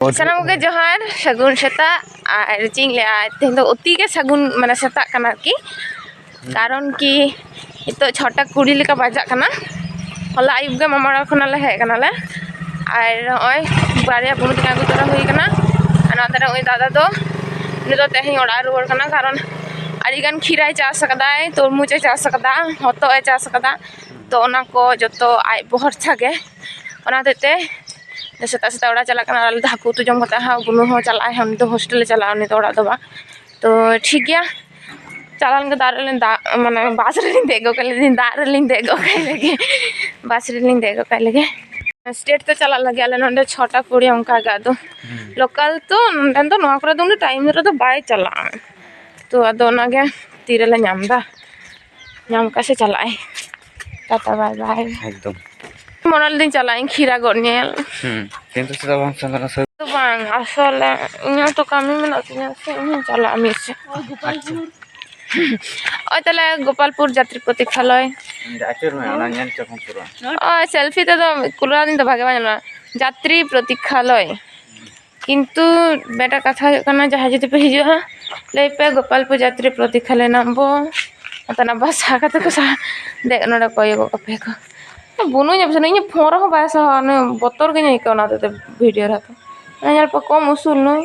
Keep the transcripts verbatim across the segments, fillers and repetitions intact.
ᱥᱟᱱᱟᱢ ᱠᱚᱜᱮ ᱡᱚᱦᱟᱨ, ᱥᱟᱹᱜᱩᱱ ᱥᱮᱛᱟᱜ᱾ ᱟᱨ ᱪᱮᱫ ᱤᱧ ᱞᱟᱹᱭᱟ, ᱛᱮᱦᱮᱧ ᱫᱚ ᱚᱛᱤ ᱜᱮ ᱥᱟᱹᱜᱩᱱ, ᱢᱟᱱᱮ, ᱥᱮᱛᱟᱜ ᱠᱟᱱᱟ ᱟᱨᱠᱤ᱾ ᱠᱟᱨᱚᱱ ᱠᱤ ᱱᱤᱛᱚᱜ ᱪᱷᱚᱴᱟ ᱠᱩᱲᱤ ᱞᱮᱠᱟ ᱵᱟᱡᱟᱜ ᱠᱟᱱᱟ᱾ ᱦᱚᱞᱟ ᱟᱹᱭᱩᱵ ᱜᱮ ᱢᱟᱢᱟ ᱚᱲᱟᱜ ᱠᱷᱚᱱᱟᱜ ᱞᱮ ᱦᱮᱡ ᱠᱟᱱᱟᱞᱮ᱾ ᱟᱨ ᱱᱚᱜᱼᱚᱭ ᱵᱟᱨᱭᱟ ᱵᱩᱱᱩ ᱛᱟᱹᱠᱤᱱ ᱟᱹᱜᱩ ᱛᱚᱨᱟ ᱦᱩᱭ ᱠᱟᱱᱟ᱾ ᱟᱨ ᱱᱚᱛᱮ ᱨᱮ ᱱᱚᱜᱼᱚᱭ ᱫᱟᱫᱟ ᱫᱚ, ᱩᱱᱤ ᱫᱚ ᱛᱮᱦᱮᱧ ᱚᱲᱟᱜ ᱮ ᱨᱩᱣᱟᱹᱲ ᱠᱟᱱᱟ, ᱠᱟᱨᱚᱱ ᱟᱹᱰᱤᱜᱟᱱ ᱠᱷᱤᱨᱟᱭ ᱪᱟᱥ ᱟᱠᱟᱫᱟᱭ, ᱛᱚᱨᱢᱩᱡᱽ ᱮ ᱪᱟᱥ ᱟᱠᱟᱫᱟ, ᱦᱚᱛᱚᱫ ᱮ ᱪᱟᱥ ᱟᱠᱟᱫᱟ᱾ ᱛᱚ ᱚᱱᱟ ᱠᱚ ᱡᱚᱛᱚ ᱟᱡ ᱵᱷᱚᱨᱥᱟ ᱜᱮ᱾ ᱚᱱᱟ ᱦᱚᱛᱮᱡ ᱛᱮ ᱥᱮᱛᱟᱜ ᱥᱮᱛᱟᱜ ᱚᱲᱟᱜ ᱪᱟᱞᱟᱜ ᱠᱟᱱᱟ᱾ ᱟᱞᱮ ᱫᱚ ᱦᱟᱹᱠᱩ ᱩᱛᱩ ᱡᱚᱢ ᱠᱟᱛᱮ ᱦᱟᱸᱜ ᱵᱩᱱᱩ ᱦᱚᱸ ᱪᱟᱞᱟᱜᱼᱟᱭ, ᱩᱱᱤ ᱫᱚ ᱦᱳᱥᱴᱮᱞ ᱮ ᱪᱟᱞᱟᱜᱼᱟ, ᱩᱱᱤ ᱫᱚ ᱚᱲᱟᱜ ᱫᱚ ᱵᱟᱝ᱾ ᱛᱚ ᱴᱷᱤᱠ ᱜᱮᱭᱟ, ᱪᱟᱞᱟᱣ ᱞᱮᱱ ᱜᱮ ᱫᱟᱜ ᱨᱮᱞᱤᱧ ᱫᱟᱜ, ᱢᱟᱱᱮ ᱵᱟᱥ ᱨᱮᱞᱤᱧ ᱫᱮᱡ ᱜᱚᱫ ᱠᱟᱭ ᱞᱟᱹᱜᱤᱫ, ᱫᱟᱜ ᱨᱮᱞᱤᱧ ᱫᱮᱡ ᱜᱚᱫ ᱠᱟᱭ ᱞᱟᱹᱜᱤᱫ, ᱵᱟᱥ ᱨᱮᱞᱤᱧ ᱫᱮᱡ ᱜᱚᱫ ᱠᱟᱭ ᱞᱟᱹᱜᱤᱫ᱾ ᱥᱴᱮᱴ ᱛᱮ ᱪᱟᱞᱟᱜ ᱞᱟᱹᱜᱤᱫ ᱟᱞᱮ ᱱᱚᱸᱰᱮ ᱪᱷᱚᱴᱟ ᱠᱩᱲᱤ ᱚᱱᱠᱟ ᱜᱮ᱾ ᱟᱫᱚ ᱞᱳᱠᱟᱞ ᱛᱚ ᱱᱚᱸᱰᱮ ᱫᱚ, ᱱᱚᱣᱟ ᱠᱚᱨᱮ ᱫᱚ ᱩᱱᱟᱹᱜ ᱴᱟᱭᱤᱢ ᱨᱮᱫᱚ ᱵᱟᱭ ᱪᱟᱞᱟᱜᱼᱟ᱾ ᱛᱚ ᱟᱫᱚ ᱚᱱᱟᱜᱮ ᱛᱤᱨᱮᱞᱮ ᱧᱟᱢ ᱮᱫᱟ, ᱧᱟᱢ ᱠᱟᱜ ᱥᱮ ᱪᱟᱞᱟᱜᱼᱟᱭ᱾ ᱴᱟᱴᱟ ᱵᱟᱭ ᱵᱟᱭ᱾ ᱮᱠᱫᱚᱢ᱾ ᱢᱚᱱᱮ ᱞᱮᱫᱟᱹᱧ ᱪᱟᱞᱟᱜ ᱟᱹᱧ ᱠᱷᱤᱨᱟ ᱜᱚᱫ ᱧᱮᱞ᱾ ᱦᱩᱸ, ᱠᱤᱱᱛᱩ ᱥᱮᱫ ᱵᱟᱝ ᱥᱮᱱ ᱞᱮᱱᱟ ᱥᱟᱹᱨᱤ᱾ ᱫᱚ ᱵᱟᱝ, ᱟᱥᱚᱞᱮ ᱤᱧᱟᱹᱜ ᱛᱚ ᱠᱟᱹᱢᱤ ᱢᱮᱱᱟᱜ ᱛᱤᱧᱟᱹ ᱥᱮ, ᱤᱧ ᱦᱚᱸᱧ ᱪᱟᱞᱟᱜᱼᱟ ᱢᱤᱫ ᱥᱮᱫ᱾ ᱟᱪᱪᱷᱟ᱾ ᱱᱚᱜᱼᱚᱭ ᱛᱟᱦᱞᱮ ᱜᱳᱯᱟᱞᱯᱩᱨ ᱡᱟᱛᱨᱤ ᱯᱨᱚᱛᱤᱠᱷᱟᱞᱚᱭ᱾ ᱟᱹᱪᱩᱨ ᱢᱮ, ᱚᱱᱟ ᱧᱮᱞ ᱦᱚᱪᱚ ᱠᱚᱢ ᱯᱩᱨᱟᱹ᱾ ᱳᱭ ᱥᱮᱞᱯᱷᱤ ᱛᱮᱫᱚ ᱠᱩᱞᱟᱹᱣ ᱫᱤᱧ ᱫᱚ ᱵᱷᱟᱜᱮ ᱵᱟᱝ ᱧᱮᱞᱚᱜᱼᱟ᱾ ᱡᱟᱛᱨᱤ ᱯᱨᱚᱛᱤᱠᱷᱟᱞᱚᱭ᱾ ᱠᱤᱱᱛᱩ ᱢᱤᱫᱴᱟᱝ ᱠᱟᱛᱷᱟ ᱦᱩᱭᱩᱜ ᱠᱟᱱᱟ, ᱡᱟᱦᱟᱸᱭ ᱡᱩᱫᱤ ᱯᱮ ᱦᱤᱡᱩᱜᱼᱟ, ᱞᱟᱹᱭ ᱯᱮ ᱜᱳᱯᱟᱞᱯᱩᱨ ᱡᱟᱛᱨᱤ ᱯᱨᱚᱛᱤᱠᱷᱟᱞᱮ ᱱᱟᱢᱵᱚ᱾ ᱚᱱᱟ ᱵᱟᱥ ᱠᱟᱛᱮ ᱠᱚ ᱥᱟᱦᱟ ᱫᱮᱡ ᱱᱚᱰᱮ ᱠᱚᱭᱚᱜᱚᱜ ᱠᱟᱯᱮ ᱠᱚ᱾ ᱵᱩᱱᱩᱧ ᱟᱯᱮ ᱥᱟᱱᱟ, ᱤᱧᱟᱹᱜ ᱯᱷᱳᱱ ᱨᱮᱦᱚᱸ ᱵᱟᱭ ᱥᱟᱦᱟᱣᱟ, ᱚᱱᱮ ᱵᱚᱛᱚᱨ ᱜᱤᱧ ᱟᱹᱭᱠᱟᱹᱣᱟ ᱚᱱᱟ ᱦᱚᱛᱮᱡ ᱛᱮ ᱵᱷᱤᱰᱤᱭᱳ ᱨᱮ᱾ ᱧᱮᱞ ᱯᱮ ᱠᱚᱢ ᱩᱥᱩᱞ ᱱᱩᱭ᱾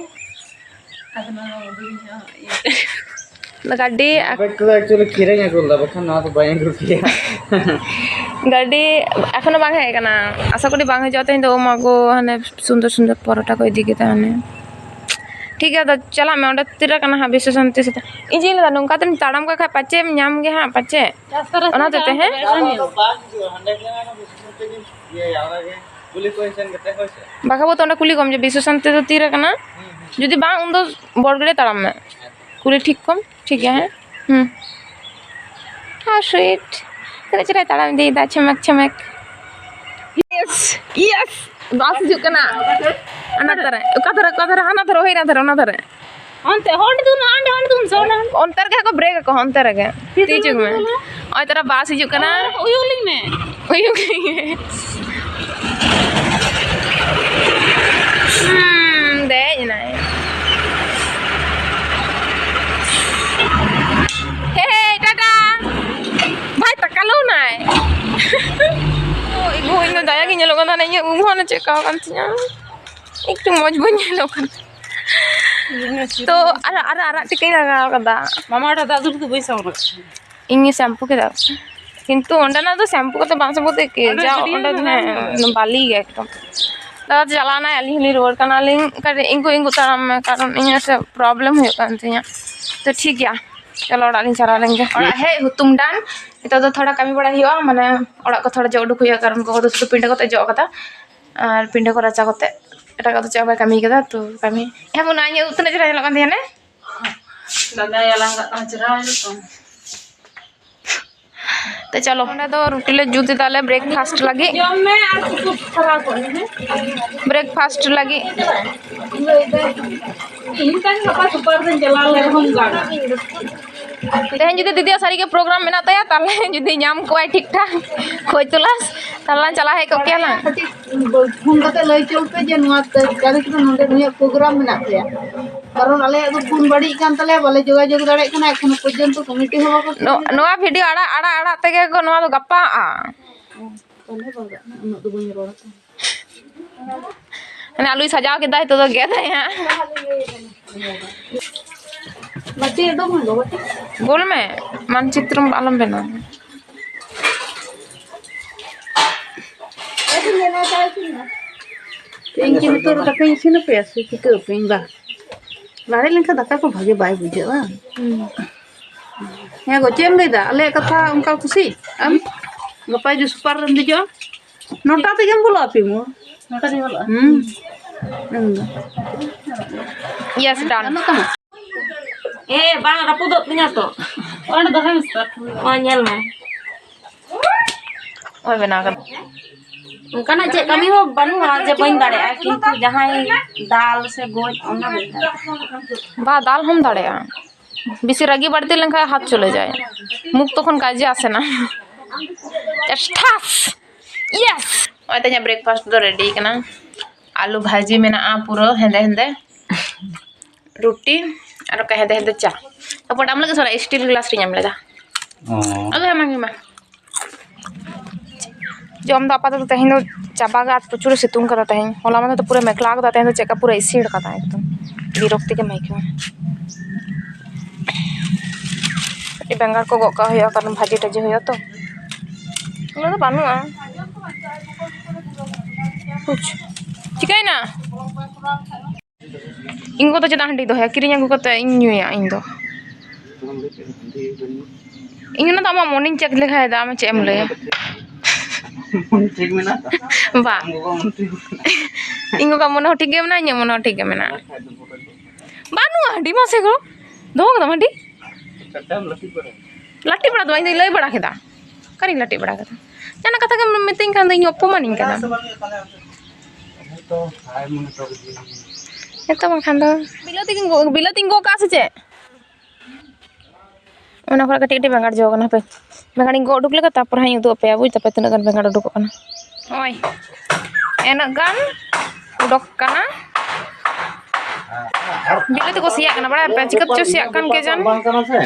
ᱜᱟᱹᱰᱤ ᱵᱮᱜᱽ ᱠᱚᱫᱚ actually ᱠᱤᱨᱤᱧ ᱟᱹᱜᱩ ᱞᱮᱫᱟ, ᱵᱟᱠᱷᱟᱱ ᱱᱚᱣᱟ ᱫᱚ ᱵᱟᱹᱧ ᱟᱹᱜᱩ ᱠᱮᱭᱟ᱾ ᱜᱟᱹᱰᱤ ᱮᱠᱷᱚᱱᱳ ᱵᱟᱝ ᱦᱮᱡ ᱟᱠᱟᱱᱟ, ᱟᱥᱟ ᱠᱚᱨᱤ ᱵᱟᱝ ᱦᱤᱡᱩᱜᱼᱟ ᱛᱮᱦᱮᱧ ᱫᱚ᱾ ᱳ ᱢᱟ ᱜᱳ, ᱦᱟᱱᱮ ᱥᱩᱱᱫᱚᱨ ᱥᱩᱱᱫᱚᱨ ᱯᱚᱨᱚᱴᱟ ᱠᱚ ᱤᱫᱤ ᱠᱮᱫᱟ ᱦᱟᱱᱮ᱾ ᱴᱷᱤᱠ ᱜᱮᱭᱟ, ᱟᱫᱚ ᱪᱟᱞᱟᱜ ᱢᱮ ᱚᱸᱰᱮ, ᱛᱤᱨᱮ ᱠᱟᱱᱟ ᱦᱟᱸᱜ ᱵᱤᱥᱥᱚ ᱥᱟᱱᱛᱤ ᱥᱮᱛᱟ? ᱤᱧ ᱪᱮᱫ ᱤᱧ ᱞᱟᱹᱭᱫᱟ, ᱱᱚᱝᱠᱟ ᱛᱮᱢ ᱛᱟᱲᱟᱢ ᱠᱟᱜ ᱠᱷᱟᱡ ᱯᱟᱪᱮᱢ ᱧᱟᱢ ᱜᱮ ᱦᱟᱸᱜ ᱯᱟᱪᱮ᱾ ᱚᱱᱟ ᱦᱚᱛᱮᱡ ᱛᱮ, ᱦᱮᱸ? ᱵᱟᱠᱷᱟᱱ ᱵᱚ ᱛᱚ ᱚᱸᱰᱮ ᱠᱩᱞᱤ ᱠᱚᱢ ᱡᱮ ᱵᱤᱥᱥᱚ ᱥᱟᱱᱛᱤ ᱫᱚ ᱛᱤᱨᱮ ᱠᱟᱱᱟ? ᱡᱩᱫᱤ ᱵᱟᱝ, ᱩᱱᱫᱚ ᱵᱚᱲᱜᱟᱹᱰᱤ ᱛᱟᱲᱟᱢ ᱢᱮ, ᱠᱩᱞᱤ ᱴᱷᱤᱠ ᱠᱚᱢ, ᱴᱷᱤᱠ ᱜᱮᱭᱟ, ᱦᱮᱸ? ᱦᱩᱸ᱾ How sweet. ᱛᱤᱱᱟᱹᱜ ᱪᱮᱦᱨᱟᱭ ᱛᱟᱲᱟᱢ ᱤᱫᱤᱭᱮᱫᱟ, ᱪᱷᱮᱢᱮᱠ ᱪᱷᱮᱢᱮᱠ᱾ Yes, yes. ᱵᱟᱥ ᱦᱤᱡᱩᱜ ᱠᱟᱱᱟ᱾ ᱚᱱᱟ ᱫᱷᱟᱨᱮ, ᱚᱠᱟ ᱫᱷᱟᱨᱮ, ᱚᱠᱟ ᱫᱷᱟᱨᱮ? ᱦᱟᱱᱟ ᱫᱷᱟᱨᱮ, ᱦᱩᱭ ᱚᱱᱟ ᱫᱷᱟᱨᱮ, ᱚᱱᱟ ᱫᱷᱟᱨᱮ᱾ ᱚᱱᱛᱮ, ᱦᱚᱸᱰᱮ ᱫᱩᱱ, ᱦᱟᱸᱰᱮ, ᱦᱚᱸᱰᱮ ᱫᱩᱱ, ᱥᱚ, ᱦᱚᱸᱰᱮ᱾ ᱚᱱᱛᱮ ᱨᱮᱜᱮ ᱠᱚ ᱵᱨᱮᱠ ᱟᱠᱚ, ᱚᱱᱛᱮ ᱨᱮᱜᱮ᱾ ᱛᱤ ᱪᱩᱠ ᱢᱮ᱾ ᱱᱚᱜᱼᱚᱭ ᱛᱟᱨᱟ ᱵᱟᱥ ᱦᱤᱡᱩᱜ ᱠᱟᱱᱟ᱾ ᱩᱭᱩᱜ ᱞᱤᱧ ᱢᱮ᱾ ᱩᱭᱩᱜ ᱞᱤᱧ ᱢᱮ᱾ ᱩᱵ ᱦᱚᱸ ᱪᱮᱫ ᱠᱟᱣ ᱠᱟᱱ ᱛᱤᱧᱟ, ᱮᱠᱴᱩ ᱢᱚᱡᱽ ᱵᱟᱹᱧ ᱧᱮᱞᱚᱜ ᱠᱟᱱᱟ᱾ ᱛᱚ ᱟᱨ ᱟᱨ ᱟᱨᱟᱜ ᱴᱤᱠᱟᱹᱧ ᱞᱟᱜᱟᱣ ᱠᱟᱫᱟ᱾ ᱢᱟᱢᱟ ᱚᱲᱟᱜ ᱫᱟᱜ ᱫᱩᱞ ᱫᱚ ᱵᱟᱹᱧ ᱥᱟᱵᱚᱱ ᱠᱟᱜ ᱛᱟᱦᱮᱸᱱᱟ᱾ ᱤᱧ ᱜᱮ ᱥᱮᱢᱯᱩ ᱠᱮᱫᱟ, ᱠᱤᱱᱛᱩ ᱚᱸᱰᱮᱱᱟᱜ ᱫᱚ ᱥᱮᱢᱯᱩ ᱠᱟᱛᱮ ᱵᱟᱝ ᱥᱮᱢᱯᱩ ᱠᱟᱛᱮ ᱠᱮ ᱚᱸᱰᱮ ᱡᱟ ᱜᱟᱹᱰᱭᱟᱹ ᱚᱸᱰᱮ ᱫᱚ ᱢᱮᱱᱟᱜᱼᱟ᱾ ᱦᱮᱸ ᱵᱟᱹᱞᱤ ᱜᱮ ᱮᱠᱫᱚᱢ᱾ ᱫᱟᱫᱟ ᱪᱟᱞᱟᱣᱱᱟᱭ, ᱟᱹᱞᱤᱧ ᱦᱚᱸᱞᱤᱧ ᱨᱩᱣᱟᱹᱲ ᱠᱟᱱᱟᱞᱤᱧ᱾ ᱠᱟᱹᱴᱤᱡ ᱤᱝᱜᱩ ᱤᱝᱜᱩ ᱛᱟᱲᱟᱢ ᱢᱮ, ᱠᱟᱨᱚᱱ ᱤᱧᱟᱹᱜ ᱥᱮ ᱯᱨᱚᱵᱞᱮᱢ ᱦᱩᱭᱩᱜ ᱠᱟᱱ ᱛᱤᱧᱟᱹ᱾ ᱛᱚ ᱴᱷᱤᱠ ᱜᱮᱭᱟ, ᱪᱚᱞᱚ ᱚᱲᱟᱜ ᱞᱤᱧ ᱪᱟᱞᱟᱣ ᱞᱮᱱ ᱜᱮ᱾ ᱚᱲᱟᱜ ᱦᱮᱡ ᱦᱩᱛᱩᱢ ᱰᱟᱱ᱾ ᱱᱤᱛᱚᱜ ᱫᱚ ᱛᱷᱚᱲᱟ ᱠᱟᱹᱢᱤ ᱵᱟᱲᱟᱭ ᱦᱩᱭᱩᱜᱼᱟ, ᱢᱟᱱᱮ ᱚᱲᱟᱜ ᱠᱚ ᱛᱷᱚᱲᱟ ᱡᱚᱜ ᱩᱰᱩᱠ ᱦᱩᱭᱩᱜᱼᱟ, ᱠᱟᱨᱚᱱ ᱜᱚᱜᱚ ᱫᱚ ᱥᱩᱫᱷᱩ ᱯᱤᱸᱰᱟᱹ ᱠᱚᱛᱮ ᱡᱚᱜ ᱠᱟᱫᱟ, ᱟᱨ ᱯᱤᱸᱰᱟᱹ ᱠᱚ ᱨᱟᱪᱟ ᱠᱚᱛᱮ ᱮᱴᱟᱜᱟᱜ ᱫᱚ ᱪᱮᱫ ᱦᱚᱸ ᱵᱟᱭ ᱠᱟᱹᱢᱤ ᱠᱟᱫᱟ᱾ ᱛᱚ ᱠᱟᱹᱢᱤ ᱦᱮᱸ ᱵᱚᱱᱟ, ᱤᱧᱟᱹᱜ ᱩᱵ ᱛᱤᱱᱟᱹᱜ ᱪᱮᱦᱨᱟ ᱧᱮᱞᱚᱜ ᱠᱟᱱ ᱛᱤᱧᱟᱹ ᱱᱮ? ᱫᱟᱫᱟ ᱭᱟᱞᱟᱝ ᱠᱟᱜ ᱠᱟᱱᱟ, ᱪᱮᱦᱨᱟ ᱦᱩᱭᱩᱜ ᱠᱟᱱᱟ᱾ ᱛᱚ ᱪᱚᱞᱚ, ᱚᱸᱰᱮ ᱫᱚ ᱨᱩᱴᱤ ᱞᱮ ᱡᱩᱛ ᱮᱫᱟ ᱞᱮ breakfast ᱞᱟᱹᱜᱤᱫ᱾ ᱡᱚᱢ ᱢᱮ ᱟᱨ ᱠᱩᱠᱩ ᱯᱷᱟᱨᱟᱣ ᱠᱚᱜ ᱢᱮ, ᱦᱮᱸ? Breakfast ᱞᱟᱹᱜᱤᱫ᱾ ᱞᱟᱹᱭ ᱫᱟᱭ, ᱤᱧ ᱛᱟᱭᱚᱢ ᱜᱟᱯᱟ ᱥᱩᱯᱟᱨ ᱫᱚᱧ ᱪᱟᱞᱟᱣ ᱞᱮᱱ ᱨᱮᱦᱚᱸ ᱜᱟᱱᱟ᱾ ᱛᱮᱦᱮᱧ ᱡᱩᱫᱤ ᱫᱤᱫᱤᱭᱟᱜ ᱥᱟᱹᱨᱤ ᱜᱮ program ᱢᱮᱱᱟᱜ ᱛᱟᱭᱟ, ᱛᱟᱦᱞᱮ ᱡᱩᱫᱤ ᱧᱟᱢ ᱠᱚᱣᱟᱭ ᱴᱷᱤᱠ ᱴᱷᱟᱠ ᱠᱷᱚᱡᱽ ᱛᱚᱞᱟᱥ, ᱛᱟᱦᱞᱮ ᱞᱟᱝ ᱪᱟᱞᱟᱣ ᱦᱮᱡ ᱠᱚᱜ ᱠᱮᱭᱟ ᱞᱟᱝ᱾ ᱠᱟᱹᱴᱤᱡ ᱯᱷᱳᱱ ᱠᱟᱛᱮ ᱞᱟᱹᱭ ᱦᱚᱪᱚ ᱯᱮ ᱡᱮ ᱱᱚᱣᱟ ᱛᱟᱹᱨᱤᱠᱷ ᱨᱮ ᱱᱚᱰᱮ ᱱᱩᱭᱟᱜ program ᱢᱮᱱᱟᱜ ᱛᱟᱭᱟ, ᱠᱟᱨᱚᱱ ᱟᱞᱮᱭᱟᱜ ᱫᱚ ᱯᱷᱳᱱ ᱵᱟᱹᱲᱤᱡ ᱠᱟᱱ ᱛᱟᱞᱮᱭᱟ, ᱵᱟᱞᱮ ᱡᱳᱜᱟᱡᱳᱜᱽ ᱫᱟᱲᱮᱭᱟᱜ ᱠᱟᱱᱟ, ᱮᱠᱷᱚᱱᱳ ᱯᱚᱨᱡᱚᱱᱛᱚ ᱠᱚᱢᱤᱴᱤ ᱦᱚᱸ ᱵᱟᱠᱚ ᱱᱚ-, ᱱᱚᱣᱟ video ᱟᱲᱟᱜ, ᱟᱲᱟᱜ, ᱟᱲᱟᱜ ᱛᱮᱜᱮ ᱠᱚ ᱱᱚᱣᱟ ᱫᱚ ᱜᱟᱯᱟᱜᱼᱟ᱾ ᱛᱟᱦᱞᱮ ᱵᱟᱝ ᱜᱟᱱᱚᱜᱼᱟ, ᱩᱱᱟᱹᱜ ᱫᱚ ᱵᱟᱹᱧ ᱨᱚᱲᱟ᱾ ᱦᱟᱱᱮ ᱟᱞᱩᱭ ᱥᱟᱡᱟᱣ ᱠᱮᱫᱟᱭ, ᱱᱤᱛᱚᱜ ᱫᱚ ᱜᱮᱫᱟᱭ ᱦᱟᱸᱜ᱾ ᱵᱟᱹᱴᱤ ᱩᱰᱩᱠ ᱢᱮ ᱜᱚ, ᱵᱟᱹᱴᱤ᱾ ᱜᱳᱞ ᱢᱮ, ᱢᱟᱱᱪᱤᱛᱨᱚ ᱟᱞᱚᱢ ᱵᱮᱱᱟᱣᱟ᱾ ᱤᱧ ᱠᱤ ᱱᱤᱛᱚᱜ ᱫᱚ ᱫᱟᱠᱟᱧ ᱤᱥᱤᱱ ᱟᱯᱮᱭᱟ ᱥᱮ ᱪᱤᱠᱟᱹ ᱟᱯᱮᱭᱟᱹᱧ? ᱵᱟ, ᱞᱟᱲᱮᱡ ᱞᱮᱱᱠᱷᱟᱱ ᱫᱟᱠᱟ ᱠᱚ ᱵᱷᱟᱜᱮ ᱵᱟᱭ ᱵᱩᱡᱷᱟᱹᱜᱼᱟ᱾ ᱦᱮᱸ ᱜᱚ, ᱪᱮᱫ ᱮᱢ ᱞᱟᱹᱭᱫᱟ? ᱟᱞᱮᱭᱟᱜ ᱠᱟᱛᱷᱟ ᱚᱱᱠᱟ ᱠᱩᱥᱤ? ᱟᱢ ᱜᱟᱯᱟ ᱡᱩᱫᱤ ᱥᱩᱯᱟᱨ ᱨᱮᱢ ᱫᱮᱡᱚᱜᱼᱟ, ᱱᱚᱴᱟ ᱛᱮᱜᱮᱢ ᱵᱚᱞᱚᱜᱼᱟ ᱯᱤᱢᱩ᱾ ᱱᱚᱴᱟ ᱛᱮᱜᱮ ᱵᱚᱞᱚᱜᱼᱟ? ᱦᱩᱸ᱾ ᱮᱠᱫᱚᱢ᱾ Yes, done᱾ ᱜᱟᱱᱚᱜ ᱠᱟᱱᱟ? ᱮ, ᱵᱟᱝ, ᱨᱟᱹᱯᱩᱫᱚᱜ ᱛᱤᱧᱟ ᱛᱚ᱾ ᱚᱸᱰᱮ ᱫᱚᱦᱚᱭ ᱢᱮᱥᱮ᱾ ᱚ, ᱧᱮᱞ ᱢᱮ᱾ ᱦᱳᱭ, ᱵᱮᱱᱟᱣ ᱠᱟᱱᱟ᱾ ᱚᱱᱠᱟᱱᱟᱜ ᱪᱮᱫ ᱠᱟᱹᱢᱤ ᱦᱚᱸ ᱵᱟᱹᱱᱩᱜᱼᱟ ᱡᱮ ᱵᱟᱹᱧ ᱫᱟᱲᱮᱭᱟᱜᱼᱟ, ᱠᱤᱱᱛᱩ ᱡᱟᱦᱟᱸᱭ ᱫᱟᱞ ᱥᱮ ᱜᱚᱡ, ᱚᱱᱟ ᱵᱟᱹᱧ ᱫᱟᱲᱮᱭᱟᱜᱼᱟ᱾ ᱵᱟ, ᱫᱟᱞ ᱦᱚᱸᱢ ᱫᱟᱲᱮᱭᱟᱜᱼᱟ᱾ ᱵᱮᱥᱤ ᱨᱟᱹᱜᱤ ᱵᱟᱹᱲᱛᱤ ᱞᱮᱱᱠᱷᱟᱱ ᱦᱟᱛ ᱪᱚᱞᱮ ᱡᱟᱭ, ᱢᱩᱠ ᱛᱚᱠᱷᱚᱱ ᱠᱟᱡᱮ ᱟᱥᱮ ᱱᱟ᱾ ᱴᱷᱟᱥ! Yes! ᱱᱚᱜᱼᱚᱭ ᱛᱚ ᱤᱧᱟᱹᱜ breakfast ᱫᱚ ready ᱠᱟᱱᱟ᱾ ᱟᱞᱩ ᱵᱷᱟᱹᱡᱤ ᱢᱮᱱᱟᱜᱼᱟ ᱯᱩᱨᱟᱹ ᱦᱮᱸᱫᱮ ᱦᱮᱸᱫᱮ, ᱨᱩᱴᱤ ᱟᱨ ᱚᱠᱟ ᱦᱮᱸᱫᱮ ᱦᱮᱸᱫᱮ ᱪᱟ᱾ ᱛᱟᱨᱯᱚᱨ ᱟᱢ ᱞᱟᱹᱜᱤᱫ ᱥᱚᱨᱟ steel glass ᱨᱤᱧ ᱮᱢ ᱞᱮᱫᱟ᱾ ᱚ᱾ ᱟᱫᱚ ᱮᱢᱟᱢ ᱜᱮ ᱢᱟ᱾ ᱡᱚᱢ ᱫᱚ ᱟᱯᱟᱛᱚᱛᱚ ᱛᱮᱦᱮᱧ ᱫᱚ ᱪᱟᱵᱟ ᱜᱮ, ᱟᱨ ᱯᱨᱚᱪᱩᱨ ᱥᱤᱛᱩᱝ ᱠᱟᱫᱟ ᱛᱮᱦᱮᱧ᱾ ᱦᱚᱞᱟ ᱢᱟᱫᱷᱮᱨ ᱫᱚ ᱯᱩᱨᱟᱹ ᱢᱮᱜᱷᱞᱟ ᱠᱟᱫᱟ, ᱛᱮᱦᱮᱧ ᱫᱚ ᱪᱮᱫ ᱞᱮᱠᱟ ᱯᱩᱨᱟᱹ ᱤᱥᱤᱲ ᱠᱟᱫᱟ ᱮᱠᱫᱚᱢ, ᱵᱤᱨᱚᱠᱛᱤ ᱜᱮᱢ ᱟᱹᱭᱠᱟᱹᱣᱟ᱾ ᱠᱟᱹᱴᱤᱡ ᱵᱮᱸᱜᱟᱲ ᱠᱚ ᱜᱚᱜ ᱠᱟᱜ ᱦᱩᱭᱩᱜᱼᱟ, ᱠᱟᱨᱚᱱ ᱵᱷᱟᱹᱡᱤ ᱴᱟᱹᱡᱤ ᱦᱩᱭᱩᱜᱼᱟ ᱛᱚ᱾ ᱩᱱᱟᱹᱜ ᱫᱚ ᱵᱟᱹᱱᱩᱜᱼᱟ᱾ ᱵᱩᱡᱽ᱾ ᱪᱤᱠᱟᱹᱭᱮᱱᱟ? ᱤᱧ ᱜᱚ ᱫᱚ ᱪᱮᱫᱟᱜ ᱦᱟᱺᱰᱤ ᱫᱚᱦᱚᱭᱟ? ᱠᱤᱨᱤᱧ ᱟᱹᱜᱩ ᱠᱟᱛᱮ ᱤᱧ ᱧᱩᱭᱟ ᱤᱧ ᱫᱚ᱾ ᱤᱧ ᱚᱱᱟ ᱫᱚ ᱟᱢᱟᱜ ᱢᱚᱱᱮᱧ ᱪᱮᱠ ᱞᱮᱠᱷᱟᱡ ᱫᱚ ᱟᱢ ᱪᱮᱫ ᱮᱢ ᱞᱟᱹᱭᱟ? ᱴᱷᱤᱠ ᱢᱮᱱᱟᱜ ᱛᱚ? ᱵᱟ᱾ ᱟᱢ ᱜᱚᱜᱚ ᱢᱚᱱᱮ ᱴᱷᱤᱠ ᱢᱮᱱᱟᱜ᱾ ᱤᱧ ᱜᱚᱜᱚ ᱢᱚᱱᱮ ᱦᱚᱸ ᱴᱷᱤᱠ ᱜᱮ ᱢᱮᱱᱟᱜᱼᱟ, ᱤᱧᱟᱹᱜ ᱢᱚᱱᱮ ᱦᱚᱸ ᱴᱷᱤᱠ ᱜᱮ ᱢᱮᱱᱟᱜᱼᱟ᱾ ᱵᱟᱹᱱᱩᱜᱼᱟ ᱦᱟᱺᱰᱤ, ᱢᱟᱥᱮ ᱜᱚ᱾ ᱫᱚᱦᱚ ᱠᱟᱫᱟᱢ ᱦᱟᱺᱰᱤ? ᱞᱟᱹᱴᱤ ᱵᱟᱲᱟ ᱫᱚ ᱵᱟᱝ, ᱤᱧ ᱫᱚᱧ ᱞᱟᱹᱭ ᱵᱟᱲᱟ ᱠᱮᱫᱟ᱾ ᱚᱠᱟᱨᱤᱧ ᱞᱟᱹᱴᱤ ᱵᱟᱲᱟ ᱠᱮᱫᱟ? ᱡᱟᱦᱟᱱᱟᱜ ᱠᱟᱛᱷᱟ ᱜᱮᱢ ᱢᱤᱛᱟᱹᱧ ᱠᱷᱟᱱ ᱫᱚ ᱤᱧ ᱚᱯᱚᱢᱟᱱᱤᱧ ᱠᱟᱱᱟ᱾ ᱦᱮᱸᱛᱚ ᱵᱟᱝᱠᱷᱟᱱ ᱫᱚ᱾ ᱵᱤᱞᱟᱹᱛᱤ ᱜᱤᱧ ᱜᱚ-, ᱵᱤᱞᱟᱹᱛᱤᱧ ᱜᱚᱜ ᱠᱟᱜᱼᱟ ᱥᱮ ᱪᱮᱫ? ᱚᱱᱟ ᱠᱷᱚᱱᱟᱜ ᱠᱟᱹᱴᱤᱡ ᱠᱟᱹᱴᱤᱡ ᱵᱮᱸᱜᱟᱲ ᱡᱚ ᱠᱟᱱᱟ, ᱦᱟᱯᱮ᱾ ᱵᱮᱸᱜᱟᱲᱤᱧ ᱜᱚᱜ ᱩᱰᱩᱠ ᱞᱮᱜᱮ, ᱛᱟᱨᱯᱚᱨ ᱦᱟᱸᱜ ᱤᱧ ᱩᱫᱩᱜ ᱟᱯᱮᱭᱟ, ᱵᱩᱡᱽ ᱫᱟᱯᱮ ᱛᱤᱱᱟᱹᱜ ᱜᱟᱱ ᱵᱮᱸᱜᱟᱲ ᱩᱰᱩᱠᱚᱜ ᱠᱟᱱᱟ᱾ ᱱᱚᱜᱼᱚᱭ ᱤᱱᱟᱹᱜ ᱜᱟᱱ ᱩᱰᱩᱠ ᱠᱟᱱᱟ᱾ ᱵᱤᱞᱟᱹᱛᱤ ᱠᱚ ᱥᱮᱭᱟᱜ ᱠᱟᱱᱟ, ᱵᱟᱲᱟᱭ ᱯᱮ ᱪᱤᱠᱟᱹ ᱪᱚ ᱥᱮᱭᱟᱜ ᱠᱟᱱ ᱠᱮ ᱡᱟᱱ᱾ ᱵᱟᱝ ᱠᱟᱱᱟ ᱥᱮ?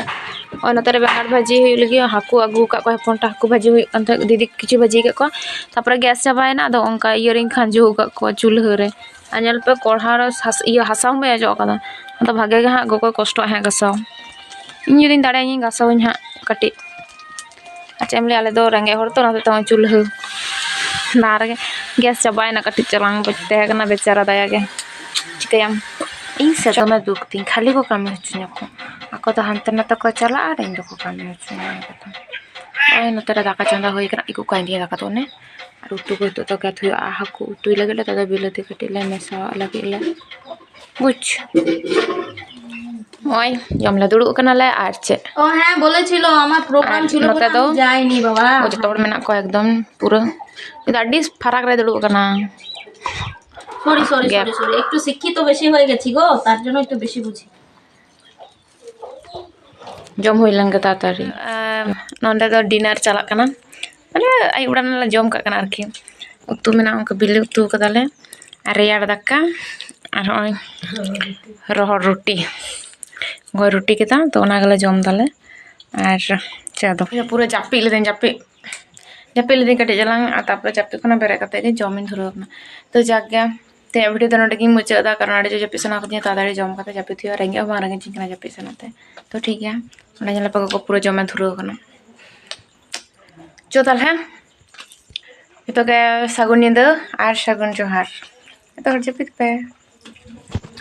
ᱱᱚᱜᱼᱚᱭ ᱱᱚᱛᱮ ᱨᱮ ᱵᱮᱸᱜᱟᱲ ᱵᱷᱟᱹᱡᱤ ᱦᱩᱭᱩᱜ ᱞᱟᱹᱜᱤᱫ, ᱦᱟᱹᱠᱩ ᱟᱹᱜᱩ ᱟᱠᱟᱫ ᱠᱚᱣᱟ ᱦᱚᱯᱚᱱ ᱴᱟ ᱦᱟᱹᱠᱩ ᱵᱷᱟᱹᱡᱤ ᱦᱩᱭᱩᱜ ᱠᱟᱱ ᱛᱟᱦᱮᱸᱫ, ᱫᱤᱫᱤ ᱠᱤᱪᱷᱩ ᱵᱷᱟᱹᱡᱤ ᱟᱠᱟᱫ ᱠᱚᱣᱟ, ᱛᱟᱨᱯᱚᱨᱮ ᱜᱮᱥ ᱪᱟᱵᱟᱭᱮᱱᱟ, ᱟᱫᱚ ᱚᱱᱠᱟ ᱤᱭᱟᱹ ᱨᱤᱧ ᱠᱷᱟᱸᱡᱚ ᱟᱠᱟᱫ ᱠᱚᱣᱟ ᱪᱩᱞᱦᱟᱹ ᱨᱮ᱾ ᱟᱨ ᱧᱮᱞ ᱯᱮ ᱠᱚᱲᱦᱟ ᱨᱮ ᱦᱟᱥ-, ᱤᱭᱟᱹ ᱦᱟᱥᱟ ᱦᱚᱸ ᱵᱟᱭ ᱚᱡᱚᱜ ᱟᱠᱟᱫᱟ, ᱟᱫᱚ ᱵᱷᱟᱜᱮ ᱜᱮ ᱦᱟᱸᱜ ᱜᱚᱜᱚᱭ ᱠᱚᱥᱴᱚᱜᱼᱟ ᱦᱟᱸᱜ ᱜᱟᱥᱟᱣ᱾ ᱤᱧ ᱡᱩᱫᱤᱧ ᱫᱟᱲᱮᱭᱟᱜᱼᱟ ᱤᱧ ᱜᱟᱥᱟᱣᱟᱹᱧ ᱦᱟᱸᱜ ᱠᱟᱹᱴᱤᱡ᱾ ᱟᱨ ᱪᱮᱫ ᱮᱢ ᱞᱟᱹᱭᱟ, ᱟᱞᱮ ᱫᱚ ᱨᱮᱸᱜᱮᱡ ᱦᱚᱲ ᱛᱚ, ᱚᱱᱟ ᱦᱚᱛᱮᱡ ᱛᱮ ᱱᱚᱜᱼᱚᱭ ᱪᱩᱞᱦᱟᱹ ᱫᱟᱜ ᱨᱮᱜᱮ ᱜᱮᱥ ᱪᱟᱵᱟᱭᱮᱱᱟ, ᱠᱟᱹᱴᱤᱡ ᱪᱟᱞᱟᱝ ᱛᱟᱦᱮᱸ ᱠᱟᱱᱟ ᱵᱮᱪᱟᱨᱟ ᱫᱟᱭᱟ ᱜᱮ, ᱪᱤᱠᱟᱹᱭᱟᱢ᱾ ᱤᱧ ᱥᱮ ᱫᱚᱢᱮ ᱫᱩᱠ ᱛᱤᱧ, ᱠᱷᱟᱹᱞᱤ ᱠᱚ ᱠᱟᱹᱢᱤ ᱦᱚᱪᱚᱧᱟᱠᱚ᱾ ᱟᱠᱚ ᱫᱚ ᱦᱟᱱᱛᱮ ᱱᱟᱛᱮ ᱠᱚ ᱪᱟᱞᱟᱜᱼᱟ ᱟᱨ ᱤᱧ ᱫᱚᱠᱚ ᱠᱟᱹᱢᱤ ᱦᱚᱪᱚᱧᱟ᱾ ᱱᱚᱜᱼᱚᱭ ᱱᱚᱛᱮ ᱨᱮ ᱫᱟᱠᱟ ᱪᱚᱸᱫᱟ ᱦᱩᱭ ᱠᱟᱱᱟ, ᱤᱧ ᱠᱚ ᱠᱟᱸᱭ ᱫᱤᱭᱟ ᱫᱟᱠᱟ ᱫᱚ ᱚᱱᱮ᱾ ᱟᱨ ᱩᱛᱩ ᱠᱚ ᱱᱤᱛᱚᱜ ᱫᱚ ᱜᱮᱫ ᱦᱩᱭᱩᱜᱼᱟ, ᱦᱟᱹᱠᱩ ᱩᱛᱩᱭ ᱞᱟᱹᱜᱤᱫ ᱞᱮ, ᱛᱟᱦᱞᱮ ᱵᱤᱞᱟᱹᱛᱤ ᱠᱟᱹᱴᱤᱡ ᱞᱮ ᱢᱮᱥᱟᱣᱟᱜ ᱞᱟᱹᱜᱤᱫ ᱞᱮ, ᱵᱩᱡᱽ᱾ ᱱᱚᱜᱼᱚᱭ ᱡᱚᱢ ᱞᱮ ᱫᱩᱲᱩᱵ ᱠᱟᱱᱟᱞᱮ, ᱟᱨ ᱪᱮᱫ? ও হ্যাঁ, বলেছিল, আমার প্রোগ্রাম আর ছিল নতে বলে তো আমি যাইনি বাবা। ও যত বড় মেনাᱜ ᱠᱚ ᱮᱠᱫᱚᱢ ᱯᱩᱨᱟᱹ ᱟᱹᱰᱤ ᱯᱷᱟᱨᱟᱠ ᱨᱮ ᱫᱩᱲᱩᱵ ᱠᱟᱱᱟ᱾ Sorry, sorry, gap. Sorry, sorry, একটু শিক্ষিত বেশি হয়ে গেছি গো, তার জন্য একটু বেশি বুঝি। ᱡᱚᱢ ᱦᱩᱭ ᱞᱮᱱ ᱜᱮ ᱛᱟᱲᱟᱛᱟᱲᱤ᱾ ᱟᱨ ᱱᱚᱸᱰᱮ ᱫᱚ ᱰᱤᱱᱟᱨ ᱪᱟᱞᱟᱜ ᱠᱟᱱᱟ, ᱢᱟᱱᱮ ᱟᱹᱭᱩᱵ ᱵᱮᱲᱟ ᱞᱮ ᱡᱚᱢ ᱠᱟᱜ ᱠᱟᱱᱟ ᱟᱨᱠᱤ᱾ ᱩᱛᱩ ᱢᱮᱱᱟᱜᱼᱟ, ᱚᱱᱠᱟ ᱵᱤᱞᱤ ᱩᱛᱩ ᱠᱟᱫᱟᱞᱮ, ᱟᱨ ᱨᱮᱭᱟᱲ ᱫᱟᱠᱟ, ᱟᱨ ᱦᱚᱸᱜᱼᱚᱭ ᱨᱚᱦᱚᱲ ᱨᱩᱴᱤ᱾ ᱜᱚᱭ ᱨᱩᱴᱤ ᱠᱮᱫᱟ, ᱛᱚ ᱚᱱᱟ ᱜᱮᱞᱮ ᱡᱚᱢ ᱫᱟᱞᱮ᱾ ᱟᱨ ᱪᱮᱫ ᱟᱫᱚ ᱯᱩᱨᱟᱹ ᱡᱟᱹᱯᱤᱫ ᱞᱤᱫᱟᱹᱧ, ᱡᱟᱹᱯᱤᱫ᱾ ᱡᱟᱹᱯᱤᱫ ᱞᱤᱫᱟᱹᱧ ᱠᱟᱹᱴᱤᱡ ᱪᱟᱞᱟᱝ, ᱟᱨ ᱛᱟᱨᱯᱚᱨᱮ ᱡᱟᱹᱯᱤᱫ ᱠᱷᱚᱱᱟᱜ ᱵᱮᱨᱮᱫ ᱠᱟᱛᱮ ᱜᱮ ᱡᱚᱢᱤᱧ ᱫᱷᱩᱨᱟᱹᱣ ᱠᱟᱱᱟ᱾ ᱛᱚ ᱡᱟᱠ ᱜᱮ, ᱛᱮᱦᱮᱧᱟᱜ ᱵᱷᱤᱰᱤᱭᱳ ᱫᱚ ᱱᱚᱰᱮ ᱜᱤᱧ ᱢᱩᱪᱟᱹᱫ ᱮᱫᱟ, ᱠᱟᱨᱚᱱ ᱟᱹᱰᱤ ᱡᱳᱨ ᱡᱟᱹᱯᱤᱫ ᱥᱟᱱᱟ ᱠᱟᱫᱤᱧᱟ, ᱛᱟᱲᱟᱛᱟᱲᱤ ᱡᱚᱢ ᱠᱟᱛᱮ ᱡᱟᱹᱯᱤᱫ ᱦᱩᱭᱩᱜᱼᱟ, ᱨᱮᱸᱜᱮᱡ ᱦᱚᱸ ᱵᱟᱝ ᱨᱮᱸᱜᱮᱡᱤᱧ ᱠᱟᱱᱟ ᱡᱟᱹᱯᱤᱫ ᱥᱟᱱᱟᱛᱮ᱾ ᱛᱚ ᱴᱷᱤᱠ ᱜᱮᱭᱟ, ᱚᱸᱰᱮ ᱧᱮᱞ ᱯᱮ ᱜᱚᱜᱚ ᱯᱩᱨᱟᱹ ᱡᱚᱢᱮ ᱫᱷᱩᱨᱟᱹᱣ ᱠᱟᱱᱟ᱾ ᱪᱚ ᱛᱟᱦᱞᱮ, ᱡᱚᱛᱚ ᱜᱮ ᱥᱟᱹᱜᱩᱱ ᱧᱤᱫᱟᱹ ᱟᱨ ᱥᱟᱹᱜᱩᱱ ᱡᱚᱦᱟᱨ᱾ ᱡᱚᱛᱚ ᱦᱚᱲ ᱡᱟᱹᱯᱤᱫ ᱯᱮ᱾